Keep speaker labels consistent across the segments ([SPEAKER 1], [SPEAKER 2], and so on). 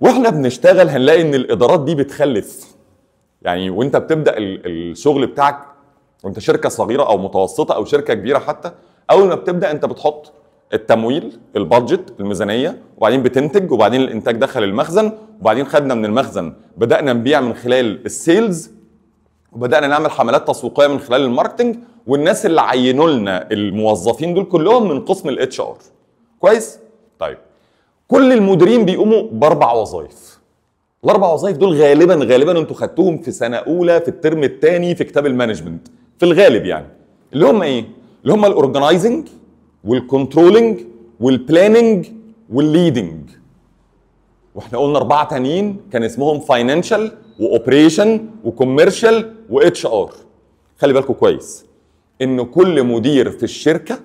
[SPEAKER 1] واحنا بنشتغل هنلاقي ان الادارات دي بتخلف. يعني وانت بتبدا الشغل بتاعك، وانت شركة صغيرة او متوسطه او شركة كبيرة حتى، اول ما بتبدا انت بتحط التمويل، ال budget، الميزانية، وبعدين بتنتج، وبعدين الانتاج دخل المخزن، وبعدين خدنا من المخزن بدانا نبيع من خلال ال sales، وبدانا نعمل حملات تسويقية من خلال ال marketing، والناس اللي عينوا لنا الموظفين دول كلهم من قسم ال HR. كويس؟ طيب كل المديرين بيقوموا باربع وظائف. الاربع وظائف دول غالبا غالبا انتوا خدتوهم في سنة اولى في الترم الثاني في كتاب ال management في الغالب، يعني اللي هم ايه؟ اللي هم ال organizing وال controlling وال planning وال leading. واحنا قلنا اربعة تانيين كان اسمهم financial و operation و commercial و HR. خلي بالكم كويس ان كل مدير في الشركة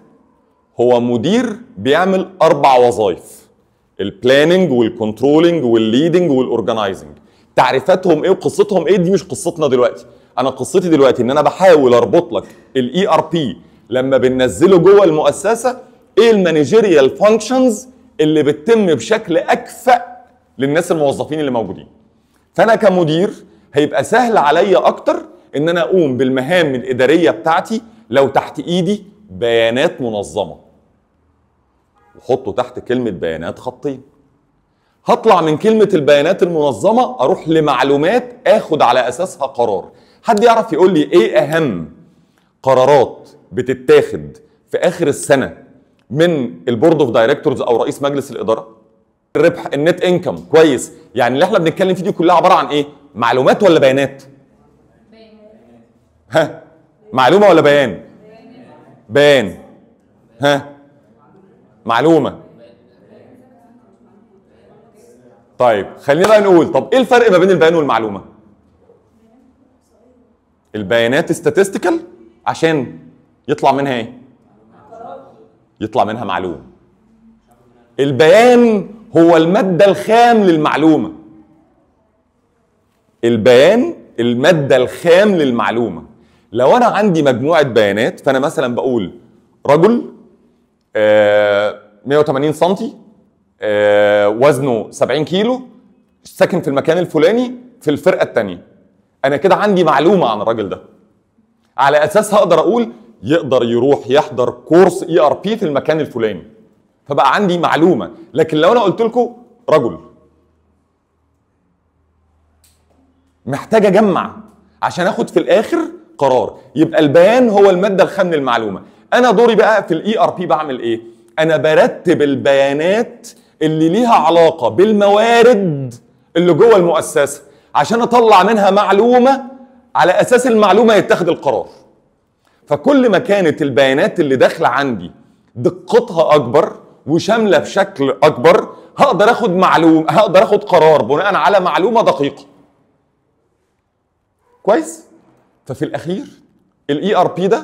[SPEAKER 1] هو مدير بيعمل اربع وظائف: ال planning وال controlling وال leading وال organizing. تعريفاتهم ايه وقصتهم ايه دي مش قصتنا دلوقتي. انا قصتي دلوقتي ان انا بحاول اربط لك ال ERP لما بننزله جوه المؤسسة، ايه ال managerial functions اللي بتتم بشكل اكفأ للناس الموظفين اللي موجودين. فانا كمدير هيبقى سهل عليا اكتر ان انا اقوم بالمهام الادارية بتاعتي لو تحت ايدي بيانات منظمة. وحطوا تحت كلمة بيانات خطين. هطلع من كلمة البيانات المنظمة اروح لمعلومات اخد على اساسها قرار. حد يعرف يقول لي ايه اهم قرارات بتتاخد في اخر السنة من ال board of directors او رئيس مجلس الادارة؟ الربح، ال net income. كويس. يعني اللي احنا بنتكلم فيه دي كلها عبارة عن ايه؟ معلومات ولا بيانات؟ ها، معلومة ولا بيان؟ بيان. ها، معلومة. طيب خلينا بقى نقول، طب ايه الفرق ما بين البيان والمعلومه؟ البيانات statistical عشان يطلع منها ايه؟ يطلع منها معلومة. البيان هو المادة الخام للمعلومة. البيان المادة الخام للمعلومة. لو انا عندي مجموعة بيانات، فانا مثلا بقول رجل 180 سنتي، وزنه 70 كيلو، ساكن في المكان الفلاني في الفرقة الثانية. انا كده عندي معلومة عن الراجل ده، على اساسها اقدر اقول يقدر يروح يحضر كورس ERP في المكان الفلاني، فبقى عندي معلومة. لكن لو انا قلت لكم رجل، محتاج اجمع عشان اخد في الاخر قرار. يبقى البيان هو المادة الخام للمعلومة. انا دوري بقى في ال ERP بعمل ايه؟ انا برتب البيانات اللي ليها علاقة بالموارد اللي جوه المؤسسة عشان اطلع منها معلومة، على اساس المعلومة يتخذ القرار. فكل ما كانت البيانات اللي داخله عندي دقتها اكبر وشامله بشكل اكبر، هقدر اخد معلومة، هقدر اخد قرار بناء على معلومة دقيقة. كويس؟ ففي الاخير ال ERP ده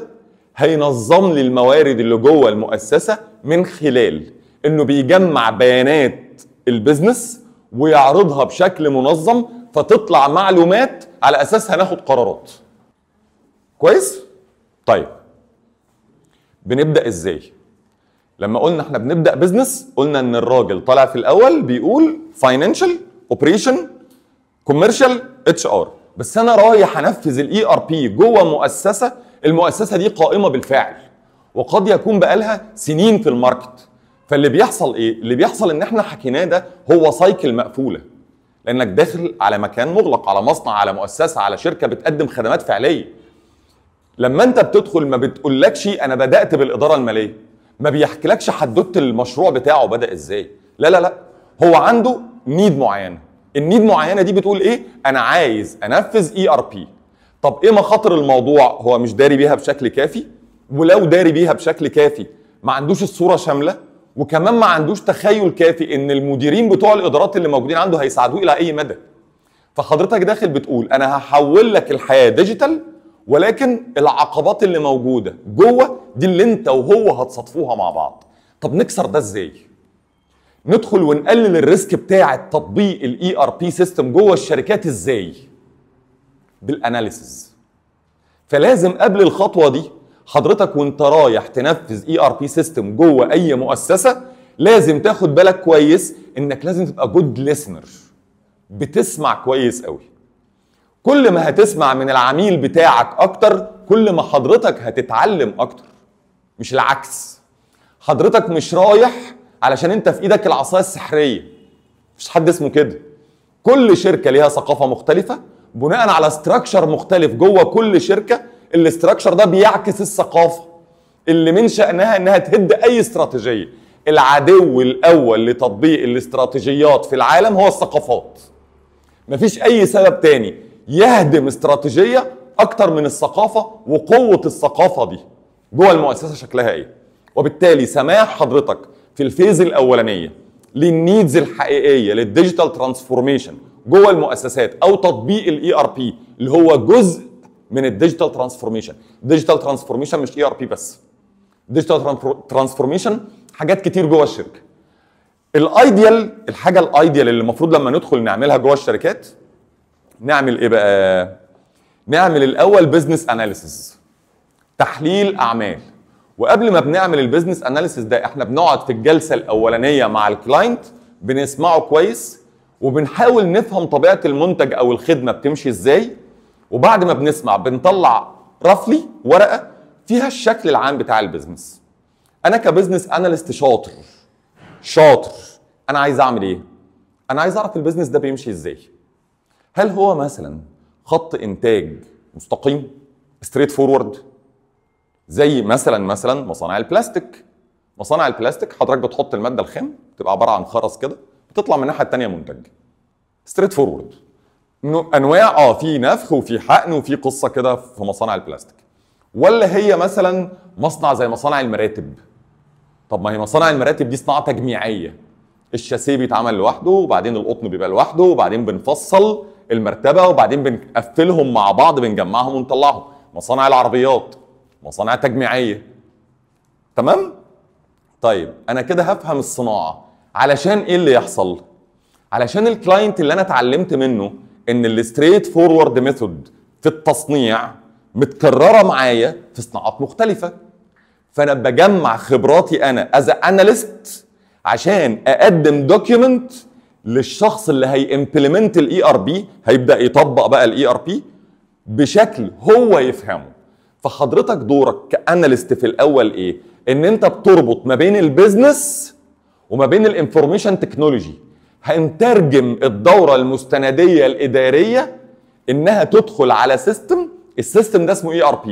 [SPEAKER 1] هينظم لي الموارد اللي جوه المؤسسة من خلال انه بيجمع بيانات ال business ويعرضها بشكل منظم، فتطلع معلومات على اساسها ناخد قرارات. كويس؟ طيب بنبدا ازاي؟ لما قلنا احنا بنبدا business، قلنا ان الراجل طالع في الاول بيقول financial، operation، commercial، HR. بس انا رايح انفذ ال ERP جوه مؤسسة، المؤسسة دي قائمة بالفعل وقد يكون بقالها سنين في ال market. فاللي بيحصل ايه؟ اللي بيحصل ان احنا حكيناه ده هو cycle مقفولة، لانك داخل على مكان مغلق، على مصنع، على مؤسسة، على شركة بتقدم خدمات فعليه. لما انت بتدخل ما بتقولكش انا بدات بالادارة المالية، ما بيحكيلكش حدوتة المشروع بتاعه بدا ازاي. لا لا لا، هو عنده need معينة. ال need معينة دي بتقول ايه؟ انا عايز انفذ ERP. طب ايه مخاطر الموضوع؟ هو مش داري بيها بشكل كافي، ولو داري بيها بشكل كافي ما عندوش الصورة شاملة، وكمان ما عندوش تخيل كافي ان المديرين بتوع الادارات اللي موجودين عنده هيساعدوه الى اي مدى. فحضرتك داخل بتقول انا هحول لك الحياة digital، ولكن العقبات اللي موجودة جوه دي اللي انت وهو هتصادفوها مع بعض. طب نكسر ده ازاي؟ ندخل ونقلل ال risk بتاع التطبيق ال ERP system جوه الشركات ازاي؟ بال analysis. فلازم قبل الخطوة دي حضرتك وانت رايح تنفذ ERP system جوه اي مؤسسة لازم تاخد بالك كويس انك لازم تبقى good listener. بتسمع كويس قوي. كل ما هتسمع من العميل بتاعك اكتر، كل ما حضرتك هتتعلم اكتر، مش العكس. حضرتك مش رايح علشان انت في ايدك العصاية السحريه، مفيش حد اسمه كده. كل شركة ليها ثقافة مختلفة بناء على structure مختلف جوه كل شركة. ال structure ده بيعكس الثقافة اللي من شأنها انها تهد اي استراتيجية. العدو الاول لتطبيق الاستراتيجيات في العالم هو الثقافات. مفيش اي سبب تاني يهدم استراتيجية اكتر من الثقافة وقوه الثقافة دي جوه المؤسسة شكلها ايه. وبالتالي سماح حضرتك في ال phase الاولانية لل needs الحقيقية لل digital transformation جوه المؤسسات او تطبيق ال ERP اللي هو جزء من ال digital transformation. digital transformation مش ERP بس، digital transformation حاجات كتير جوه الشركة. ال ideal، الحاجة ال ideal اللي المفروض لما ندخل نعملها جوه الشركات، نعمل ايه بقى؟ نعمل الاول business analysis، تحليل اعمال. وقبل ما بنعمل ال business analysis ده، احنا بنقعد في الجلسة الاولانية مع ال client، بنسمعه كويس وبنحاول نفهم طبيعة المنتج او الخدمة بتمشي ازاي. وبعد ما بنسمع بنطلع roughly ورقة فيها الشكل العام بتاع ال business. انا ك business analyst شاطر شاطر، انا عايز اعمل ايه؟ انا عايز اعرف ال business ده بيمشي ازاي. هل هو مثلا خط انتاج مستقيم straight forward زي مثلا مصانع البلاستيك؟ مصانع البلاستيك حضرتك بتحط المادة الخام، بتبقى عبارة عن خرز كده، بتطلع من الناحية الثانية منتج straight forward. انواع في نفخ وفي حقن وفي قصة كده في مصانع البلاستيك. ولا هي مثلا مصنع زي مصانع المراتب؟ طب ما هي مصانع المراتب دي صناعة تجميعيه، الشاسيه بيتعمل لوحده وبعدين القطن بيبقى لوحده وبعدين بنفصل المرتبة وبعدين بنقفلهم مع بعض، بنجمعهم ونطلعهم. مصانع العربيات مصانع تجميعيه. تمام؟ طيب انا كده هفهم الصناعة علشان ايه اللي يحصل؟ علشان ال client اللي انا اتعلمت منه ان ال straight forward method في التصنيع متكررة معايا في صناعات مختلفة، فانا بجمع خبراتي انا as analyst عشان اقدم document للشخص اللي هي implement ال ERP، هيبدا يطبق بقى ال ERP بشكل هو يفهمه. فحضرتك دورك ك analyst في الاول ايه؟ ان انت بتربط ما بين ال business وما بين ال information technology. هنترجم الدورة المستنديه الادارية انها تدخل على system، ال system ده اسمه ERP.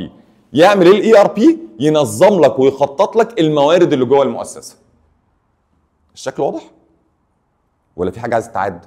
[SPEAKER 1] يعمل ايه ال ERP؟ ينظم لك ويخطط لك الموارد اللي جوه المؤسسة. الشكل واضح؟ ولا في حاجة عايز تتعاد؟